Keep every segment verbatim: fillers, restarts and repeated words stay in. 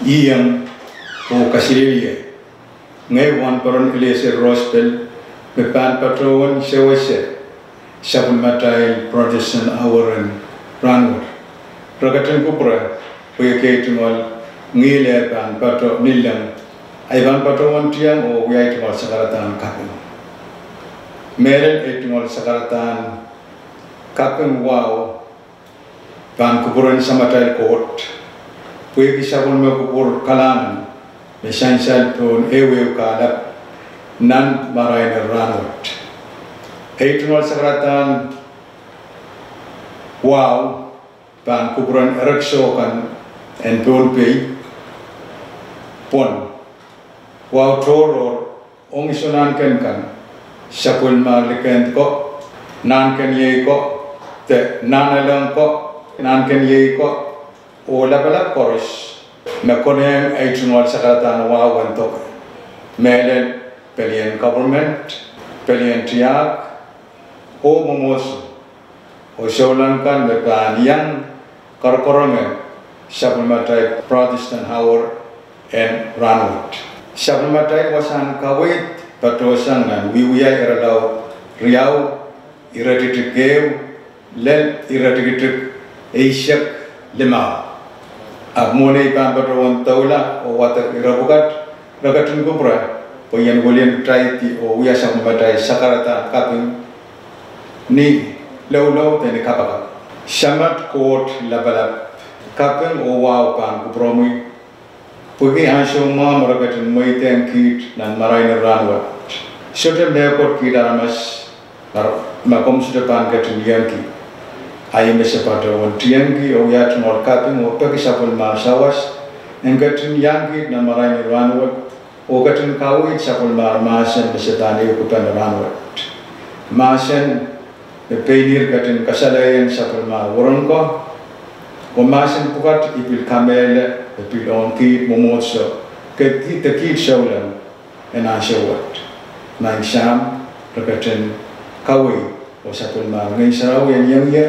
Iang oh kaselehlie, ngehi Wahnporon Eliaser Rospel, me pahn patohwan sewese sapwellimatail Protestant Hour en rahnwet. Re ketin kupwure pwe ekei tungoal ngihl eh pahn patoh nileng, ahi pahn patohwan tieng oh wiahi tungoal sakaradahn kaping. Mehlel ei tungoal sakaradahn kaping wahu pahn kupwuren Samatail Koht, pwehki sapwellime kupwur kalahngan me sansal pohn ehuehu kahlap nan marain en rahnwet. Ei tungoal sakaradahn wahu pahn kupwuren erekiso kan en Pohnpei, pwon, wahu tohrohr ong iso nahnken kan, sapwellimar likend ko, nahnken iei ko, de nahnalek ko, nahnken iei ko, oh lapalap koaros, me konehng ei tungoal sakaradahn wahu en doke. Mehlel pelien government, pelien tiahk, oh mwomwohdiso, oh souleng kan me pahn iang karokaronge sapwellimatail Protestant Hour en rahnwet. Sapwellimatail wasahn kaweid patohsang nan Wiewia irelaud riau, iretikitik ehu lel iretikitik eisek limau. Ahpw mwohn ei pahn patohwan doula oh wadek ire pwukat, re ketin kupwure pwe I en wiliandi oh wia sapwellimatail sakaradahn kaping ni loulou de ni kapakap. Samat Koht lapalap, kaping oh wahu pahn kupwuromwi pwehki ansou mwahu me re ketin mweidehng kiht nan marain en rahnwet. Sohte mehkot kiht aramas me komw sohte pahn ketin iangki. Ahi me se patohwan tiengki oh wia tungoal kaping oh peki sapwellimar sawas en ketin iang kiht nan marain en rahnwet, oh ketin kaweid sapwellimar mahsen me se pahn ehukipene rahnwet. Mahsen me pein ihr ketin kasalehiong sapwellimar wahnpoaron ko, oh mahsen pwukat I pil kamehlele me pil ong kiht mwomwohdiso, de kiht souleng en ansou wet. Maing Sahm, re ketin kaweid oh sapwellimar Ngehn Sarawi en iang ie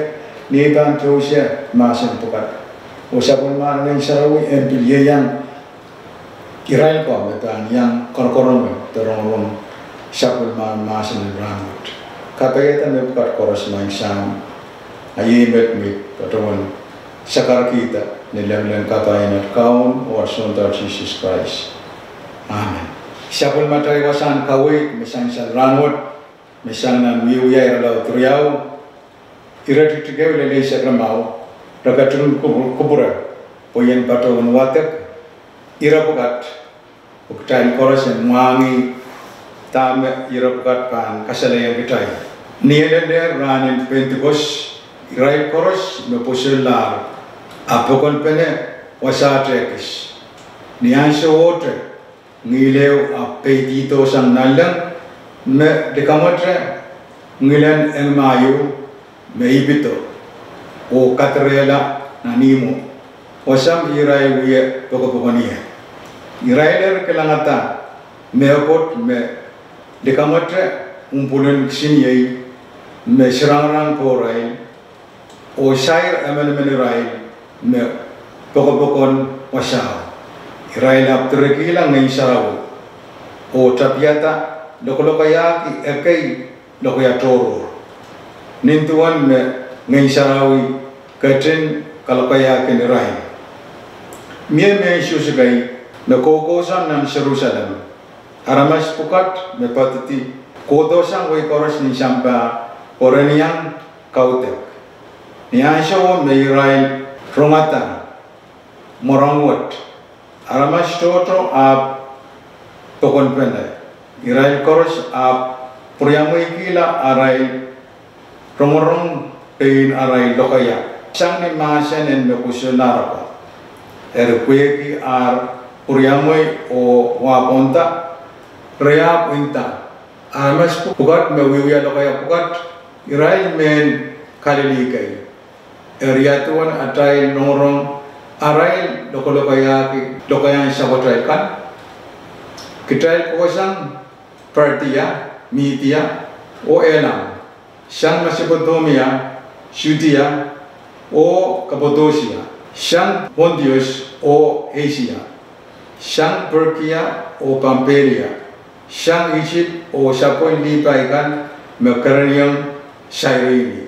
ni ei pahn pwoson mahsen pwukat, oh sapwellimar Ngehn Sarawi en pil ieiang irail ko me pahn iang karokaronge de rongorong sapwellimar mahsen en rahnwet. Kapaiada mepwukat koaros Maing Sahm, a iei met me I patohwan sakarkihda ni lengileng kapai en at Kaun oh at Soundoar Sises Krais. Amen. Sapwellimatail wasahn kaweid me sansal rahnwet, me sang nan Wiewia irelaud riau, iretikitik ehu lel eisek limau, re ketin kupwure pwe I en patohwan wadek ire pwukat pwe kitail koaros en mwahngih dahme ire pwukat pahn kasalehiong kitail. Ni elelehr rahn en Pentikos, irail koaros me pwosonlahr ahpw pokonpene wasahte ekis. Ni ahnsowohte ngihl ehu ahpw peidihdo sang nanleng, me likamwete ngilen engimahieu me ipido oh kadirehla nan ihmwo, wasahn irail wie pokopokon ie. Irail eri kilangada mehkot me likamwete umpwulin kisiniei me sirangarang pohrail oh sair emenemen irail me pokopokon wasao. Irail ahpw direkihla Ngehn Sarawi oh tapihada lokolokaiahki ekei lokaia tohrohr, nin duwen me Ngehn Sarawi ketin kalokaia kin irail. Mie mehn Suhs kei me koukousoan nan Serusalem. Aramas pwukat me poadidi kohdohsang wehi koaros nin sampah pwe ren iang kaudok. Ni ahnsowo me irail rongada mworong wet, aramas tohto ahpw pokonpene. Irail koaros ahpw pwuriamweikihla arail rongorong pein arail lokaia sang ni mahsen en me pwosonlahr ko. Eri pwehki ar pwuriamwei oh wahpohnda, re ahpw nda, aramas pwukat me wiewia lokaia pwukat, irail mehn Kalili kei. Eri ia duwen atail rongorong arail lokolokaiahki lokaiahn sapwatail kan? Kitail kohsang Partia, Midia, oh Elam, sang Mesopotamia, Sudia, oh Kapadosia, sang Pontius oh Asia, sang Perkia oh Pampilia, sang Isip oh sapwellimomwi kan me kereniong Sairini.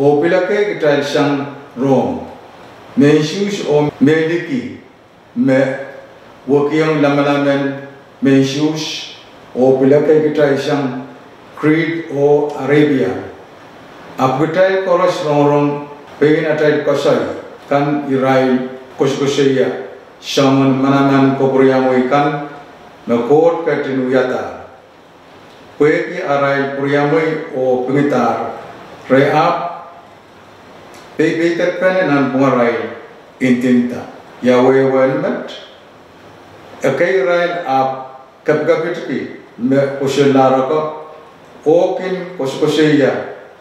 Oh pil ekei kitail sang Rom, mehn Suhs oh mehn liki me wekiong lamalamen mehn Suhs, oh pil ekei kitail sang Krit oh Arepia. Ahpw kitail koaros rongorong pein atail koasoi kan irail kosokosoia soangen manaman kapwuriamwei kan me Koht ketin wiadahr. Pwehki arail pwuriamwei oh pwungidahr, re ahpw peipeidekpene nanpwungarail, ndinda, Ia wehwehn met? Ekei irail ahpw kepikepitki me kosonned roko, oh kin kosokosoia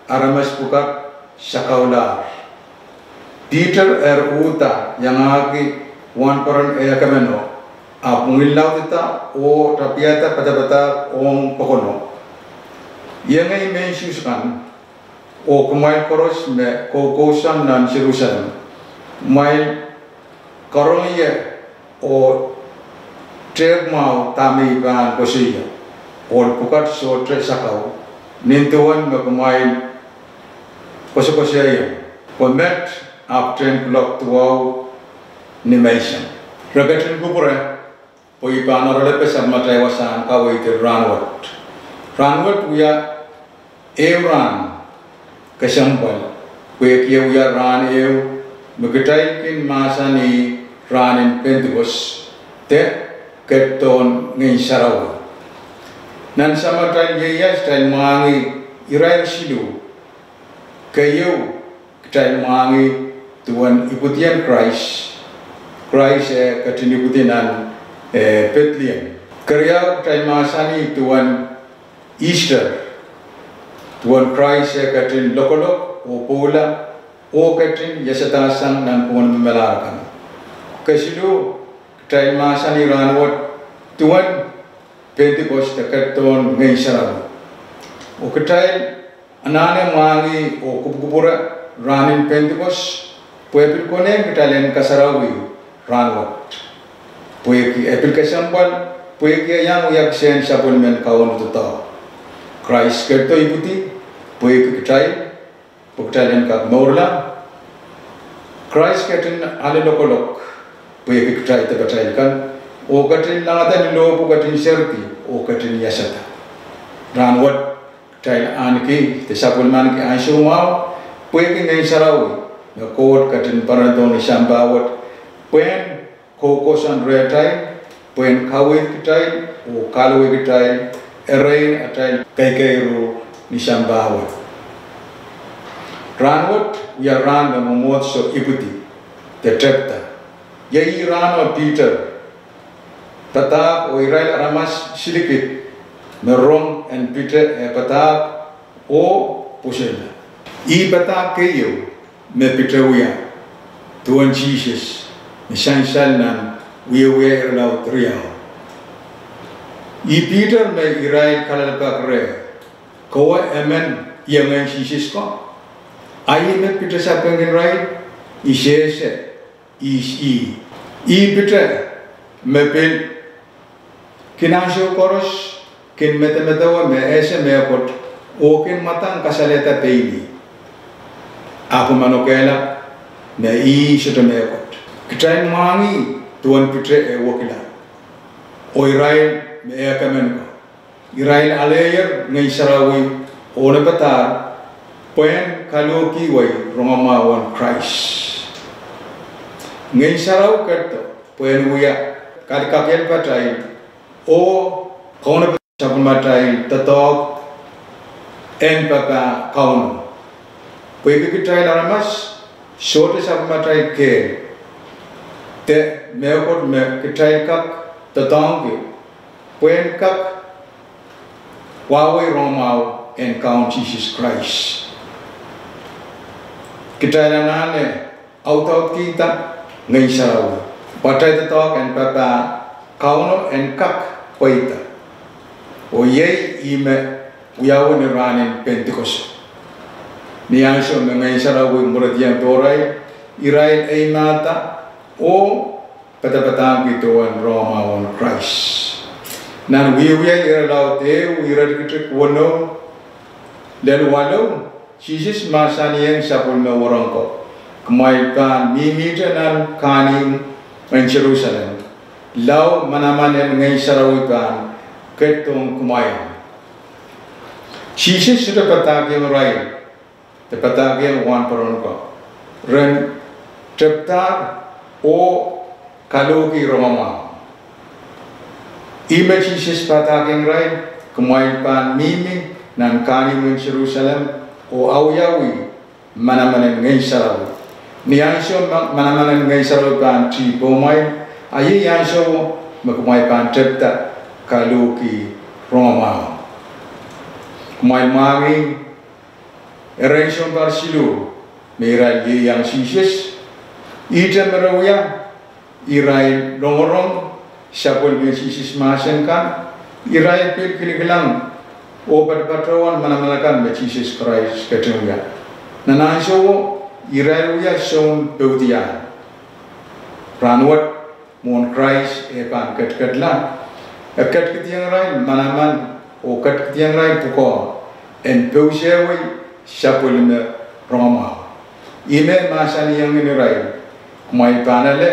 aramas pwukat sakaulahr. Piter eri uhda iangahki wahnpoaron ehukemeno, ahpw mwuhr laudida oh tapihada padapadahk ong pokono, Iengei mehn Suhs kan, oh kumwail koaros me koukousoan nan Serusalem, kumwail karonge oh tehk mwahu dahme I pahn koasoia, ohl pwukat sohte sakau, nin duwen me kumwail kosokosoaiong, pwe met ahpw tehn kuloak duwau ni menseng. Re ketin kupwure pwe I pahn oaralepe sapwellimatail wasahn kaweid en rahnwet. Rahnwet wia ehu rahn kesempwal, pwehki e wia rahn ehu me kitail kin mahsanih rahn en Pentikos, de ketidohn Ngehn Sarawi. Nan samatail ieias kitail mwahngih irair siluh. Keieu, kitail mwahngih duwen ipwidien Krais, Krais eh ketin ipwidi nan, eh, Pedleem. Keriau, kitail mahsanih duwen Easter, duwen Krais eh ketin lokolok oh pwoula, oh ketin iasadahsang nanpwungen me melahr kan. Kesiluh, kitail mahsanih rahnwet duwen Pentikos de ketidohn Ngehn Sarawi. Oh kitail anahne mwahngih oh kupwukupwure rahn en Pentikos, pwe e pil konehng kitail en kasarawi rahnwet, pwehki e pil kesempwal, pwehki e iang wia kisehn sapwellimen Kauno doadoahk. Krais ketido ipwidi pwehki kitail, pwe kitail en kak mourla. Krais ketin ale lokolok pwehki kitail dipatail kan, oh ketin langada ni lohpwu ketin seridi oh ketin iasada. Rahnwet, kitail ahneki de sapwellimaniki ansou mwahu pwehki Ngehn Sarawi me Koht ketin poarondohng ni sampah wet, pwehn koukousoan rehtail, pwehn kaweid kitail oh kahluwa kitail erein atail keikeiru ni sampah wet. Rahnwet wia rahn me mwomwohdiso ipwidi de tepda. Iei ih rahno Piter padahk oh irail aramas silikid me rong en Piter eh padahk oh pwosonla. Ih padahk keieu me Piter wia duwen Sises, me sansal nan Wiewia irelaud riau. Ih Piter me irail kalelapak reh, Kowe emen iengehn Sises ko? A ih me Piter sapengkin irail? I sehse, ihs ih. Ih Piter me pil kin ansou koaros kin medemedewe me ese mehkot oh kin mwadang kasalehda pein ih, ahpw manokehla me ih sohte mehkot. Kitail mwahngih duwen Piter eh wekila, oh irail me ehkemen ko, irail aleier Ngehn Sarawi oh onopadahr pwehn kalohkihwei rongamwahu en Krais. Ngehn Sarawi ketido pwehn wia kalikakehlpatail oh kaunopada sapwellimatail doadoahk en papah Kauno, pwehki kitail aramas sohte sapwellimatail kehl de mehkot me kitail kak doadoahngki pwehn kak wahwei rongamwahu en Kaun Sises Krais. Kitail anahne audaudkihda Ngehn Sarawi pwe atail doadoahk en papah Kauno en kak pweida. Oh iei ih me wiawi ni rahn en Pentekoso, ni ansou me Ngehn Sarawi mwuridiong pohrail, irail eimahda oh padapadahngki duwen rongamwahu en Krais. Nan Wiewia irelaud ehu, iretikitik weneu lel walu, Sises mahsanihong sapwellime wahnpoaron ko: Kumwail pahn mihmihte nan kahnimw en Serusalem, lao manaman en Ngehn Sarawi pahn ketidohng kumwail. Sises sohte padahkihong irail, de padahkihong wahnpoaron ko, ren tepdahr oh kalohki rongamwahu. Ih me Sises padahkihong irail: Kumwail pahn mihmi nan kahnimw en Serusalem oh awiawi manaman en Ngehn Sarawi. Ni ansou ma-, manaman en Ngehn Sarawi pahn tih pohmwail, a iei ansouo me kumwail pahn tepda kalohki rongamwahu. Kumwail mwahngih erein sounpar siluh me irail ieiang Sises, ihte me re wia, irail rongorong sapwellimen Sises mahsen kan, irail pil kilikilang oh patopatohwan manaman akan me Sises Krais ketin wia. Nan ansouo irail wia soun poudiahl. Rahnwet, mwohn Krais eh pahn ketiketla, e ketikihdiong irail manaman oh ketikihdiong irail pwukoa en pousehwei sapwellime rongamwahu. Ih me mahsanihong irail: Kumwail pahn ale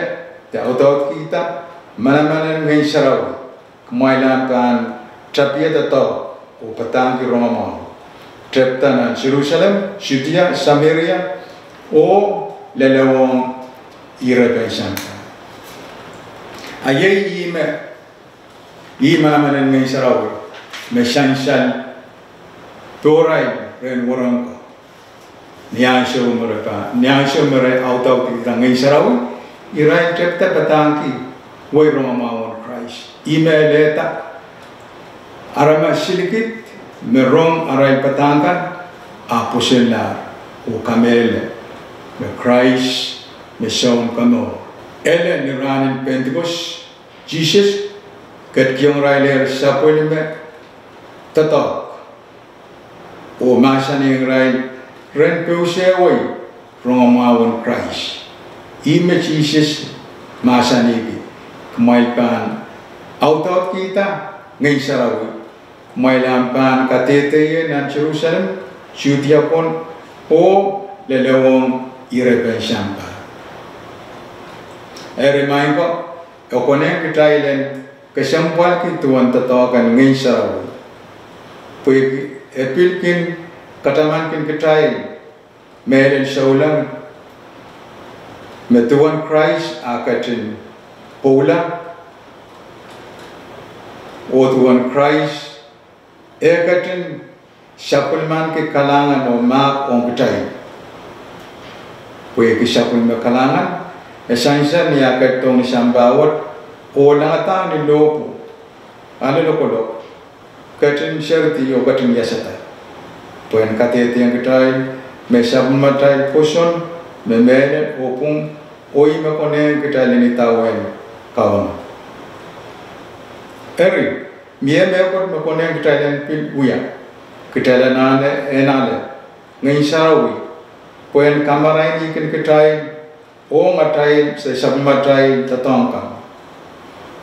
de audaudkihda manaman en Ngehn Sarawi. Kumwail ahpw pahn tapihada doadoahk oh padahngki rongamwahu, tepda nan Serusalem, Sudia, Sameria, oh lelewohng irepen sampah. A iei ih me, ih manaman en Ngehn Sarawi me sansal pohrail rehn wahnpoaron ko. Ni ansou me re pa-, ni ansou me re audaudkihda Ngehn Sarawi, irail tepda padahngki wei rongamwahu en Krais. Ih me lelehda aramas silikid me rong arail padahk kan, a pwosonlahr oh kamehlele me Krais me Sounkomour. Ele ni rahnen Pentekost, Sises ketikihong irailehr sapwellime doadoahk oh mahsanihong irail ren pousehwei rongamwahu en Krais. Ih me Sises mahsanihki: Kumwail pahn audaudkihda Ngehn Sarawi. Kumwail ahpw pahn kadehdehier nan Serusalem, Sudia pwon, oh lelewohng irepen sampah. Eri maing ko, e konehng kitail en kesempwalki duwen doadoahk en Ngehn Sarawi, pwehki e pil kin katamankin kitail mehlel souleng me duwen Krais a ketin pwoula, oh duwen Krais e ketin sapwellimaniki kalahngan oh mahk ong kitail. Pwehki sapwellime kalahngan e sansal ni ah ketidohng ni sampah wet oh langada ni lohpwu, ale lokolok, ketin seridi oh ketin iasada, pwehn kadehdehiong kitail me sapwellimatail pwoson me mehlel oh pwung, oh ih me konehng kitail en idawehn Kauno. Eri, mie mehkot me konehng kitail en pil wia. Kitail anahne en ale Ngehn Sarawi pwehn kamarainihkin kitail ong atail, se sapwellimatail doadoahk kan,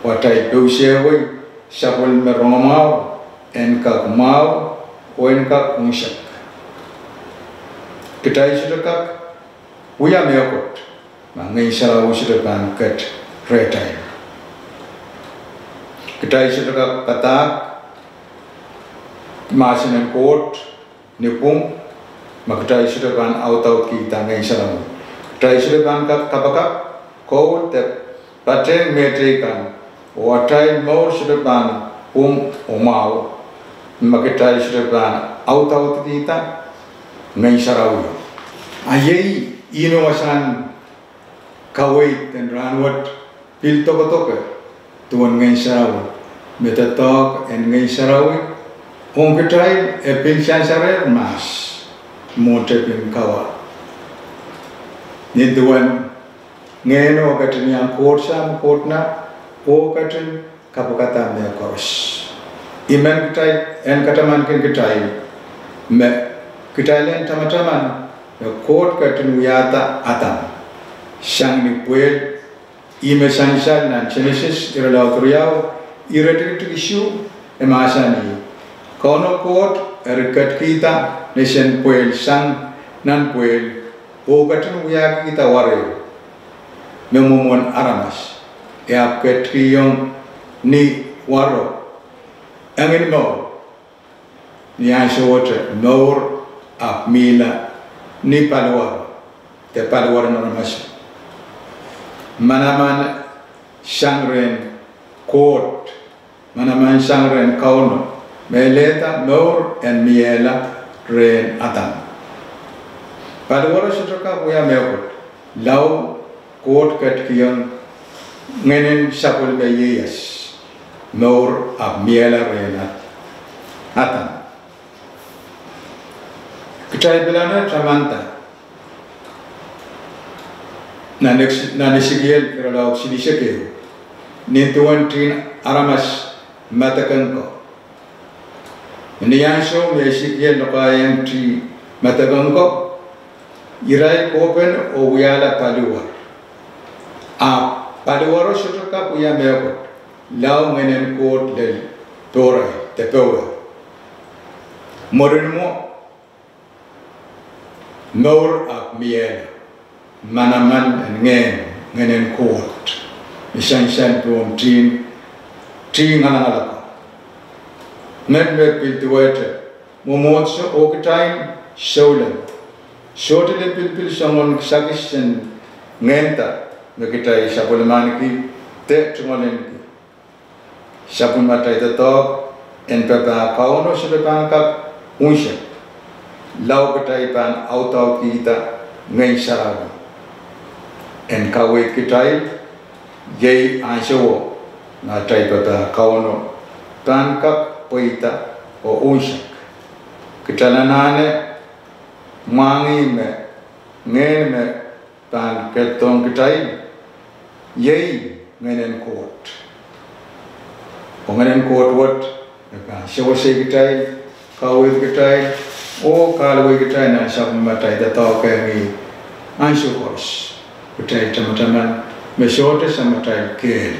oh atail pousehwei sapwellime rongamwahu en kak mwahu oh en kak unsek. Kitail sohte kak wia mehkot ma Ngehn Sarawi sohte pahn ket rehtail. Kitail sohte kak padahk mahsen en Koht ni pwung ma kitail sohte pahn audaudkihda Ngehn Sarawi. Kitail sohte pahn kak kapakap koul de patehng mehteikan, oh atail mour sohte pahn pwung oh mwahu ma kitail sohte pahn audaudkihda Ngehn Sarawi. A iei ih me wasahn kaweid en rahnwet pil dokedoke duwen Ngehn Sarawi, me doadoahk en Ngehn Sarawi ong kitail e pil sansalehr mahs mwohn tepin kawa. Nin duwen Ngehno ketin iang Koht Sahm, Koht Nah, oh ketin kapikada mehkoaros. I men kitail en katamankin kitail me kitail en tamataman me Koht ketin wiahda Adam sang ni pwehl Ih me sansal nan Senesis irelaud riau, iretikitik isuh, e mahsanih: Kauno Koht eri ketkihda nesen pwehl sang nan pwehl, oh ketin wiahkihda wareo me mwomwen aramas, e ahpw ketkihong ni waro engin mour. Ni ahnsowohte mour ahpw mihla ni paliwar, de paliwar en aramas. Manaman sang rehn Koht, manaman sang rehn Kauno, me lelehda mour en miehla rehn Adam. Paliwaro sohte kak wia mehkot lao Koht ketkihong ngehnen sapwellime ieias, mour ahpw miehla rehn Adam. Kitail pilahn tamanda nan Eks-, nan Esekiel irelaud silihsek ehu, nin duwen tihn aramas madekeng ko. Ni ansou me Esekiel lokaia tih madekeng ko, irail kohpene oh wiahla paliwar. Ahpw paliwaro sohte kak wia mehkot lao ngehnen Koht lel pohrail de powe. Mwurin mwo, mour ahpw miehla, manaman en ngehn, ngehnen Koht, me sansal pohn tihn, tih ngalangal ko. Met me pil duwehte mwomwohdiso oh kitail souleng, sohte lipilipil soangen kisakis en ngehnda me kitail sapwellimaniki de tungoaleniki. Sapwellimatail doadoahk en papah Kauno sohte pahn kak unsek lao kitail pahn audaudkihda Ngehn Sarawi en kaweid kitail. Iei ansowo me atail papah Kauno pahn kak pweida oh unsek. Kitail anahne mwahngih me ngehn me pahn ketidohng kitail iei ngehnen Koht. Oh ngehnen Koht wet me pahn sewese kitail, kaweid kitail, oh kahluwa kitail nan sapwellimatail doadoahk, eh, ni ansou koaros. Kitail tamataman me sohte samatail kehl.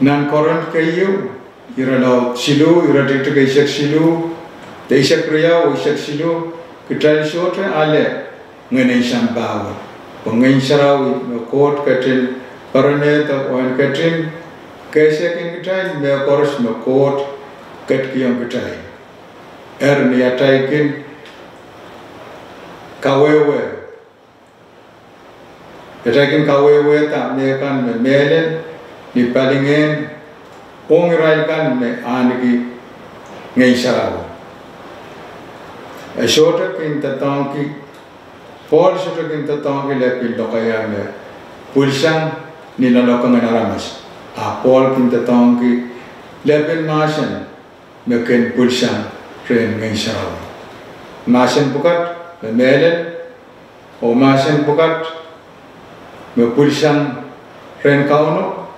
Nan Korint keieu, irelaud siluh, iretikitik eisek siluh, de eisek riau, eisek siluh, kitail sohte ale ngehnen sampah wet, pwe Ngehn Sarawi me Koht ketin poaronehdo oh en ketin kehsehkin kitail mehkoaros me Koht ketikihong kitail. Eri ni atail kin kawehwe atail kin kawehwehda mehkan me mehlel ni palingehn ong irail kan me ahneki Ngehn Sarawi. E sohte kin doadoahngki, Pohl sohte kin doadoahngki lepin lokaia me pwilsang ni loalokong en aramas, ahpw Pohl kin doadoahngki lepin mahsen me kin pwilsang rehn Ngehn Sarawi. Mahsen pwukat me mehlel, oh mahsen pwukat me pwilsang rehn Kauno,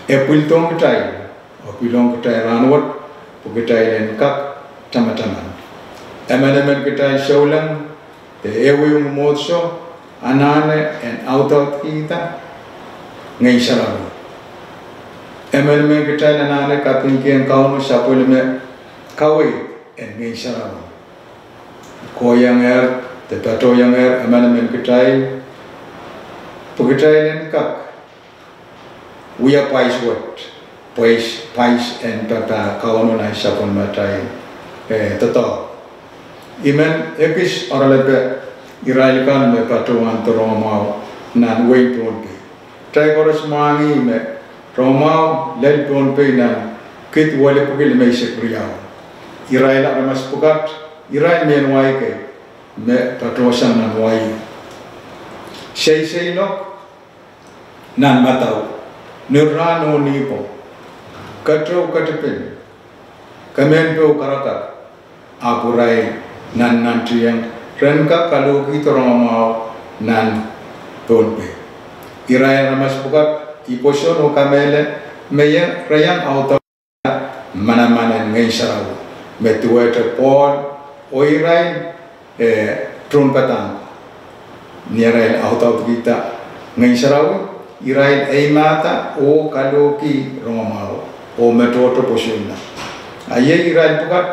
e pwildohng kitail, oh pwildohng kitail rahnwet, pwe kitail en kak tamataman. Emenemen kitail souleng de ehuehu mwomwohdiso anahne en audaudkihda Ngehn Sarawi. Emenemen kitail anahne kapingkihong Kauno sapwellime kaweid en Ngehn Sarawi. Kohiangehr de patohiangehr emenemen kitail, pwe kitail en kak wia pwais wet, pwais, pwais en papah Kauno nan sapwellimatail, eh, doadoahk. I men ekis oaralape irail kan me patohwando rongamwahu nan wehin Pohnpei. Kitail koaros mwahngih me rongamwahu lel Pohnpei nan kid welipwiki limeisek riau. Irail aramas pwukat, irail mehn wai kei me patohsang nan wai. Seiseiloak nan madau, ni rahn oh nipwong, keteu ketipin, kemehnpeo karakar, ahpw irail nannantihong ren kak kalohkihdo rongamwahu nan Pohnpei. Irail aramas pwukat, I pwoson oh kamehlele me re iang audaud manaman en Ngehn Sarawi, me duwehte Pohl oh irail, eh, tohnpadahk ni arail audaudkihda Ngehn Sarawi, irail eimahda oh kalohki rongamwahu oh me tohto pwoson. A iei irail pwukat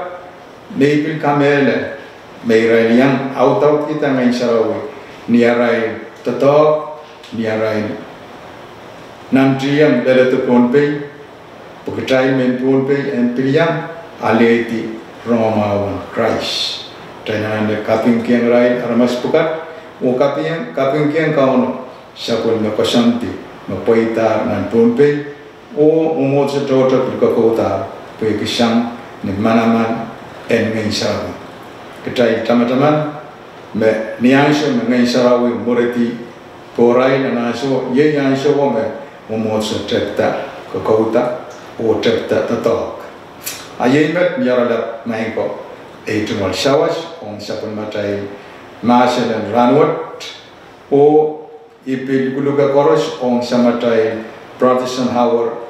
me I pil kamehlele me irail iang audaudkihda Ngehn Sarawi ni arail doadoahk, ni arail nantihong lelehdi Pohnpei, pwe kitail mehn Pohnpei en pil iang alehdi rongamwahu en Krais. Kitail anahne kapingkihong irail aramas pwukat, oh kapingkihong Kauno sapwellime koasoandi me pweidahr nan Pohnpei, oh mwomwohdiso tohto pil kokoudahr pwehki sang ni manaman en Ngehn Sarawi. Kitail tamataman me ni ansou me Ngehn Sarawi mweredi pohrail nan ansou, iei ansouo me mwomwohdiso tepda kokouda oh tepda doadoahk. A iei met ni oaralap maing ko, ei tungoal sawas ong sapwellimatail mahsen en rahnwet, oh I pil lukuluke koaros ong samatail Protestant Howard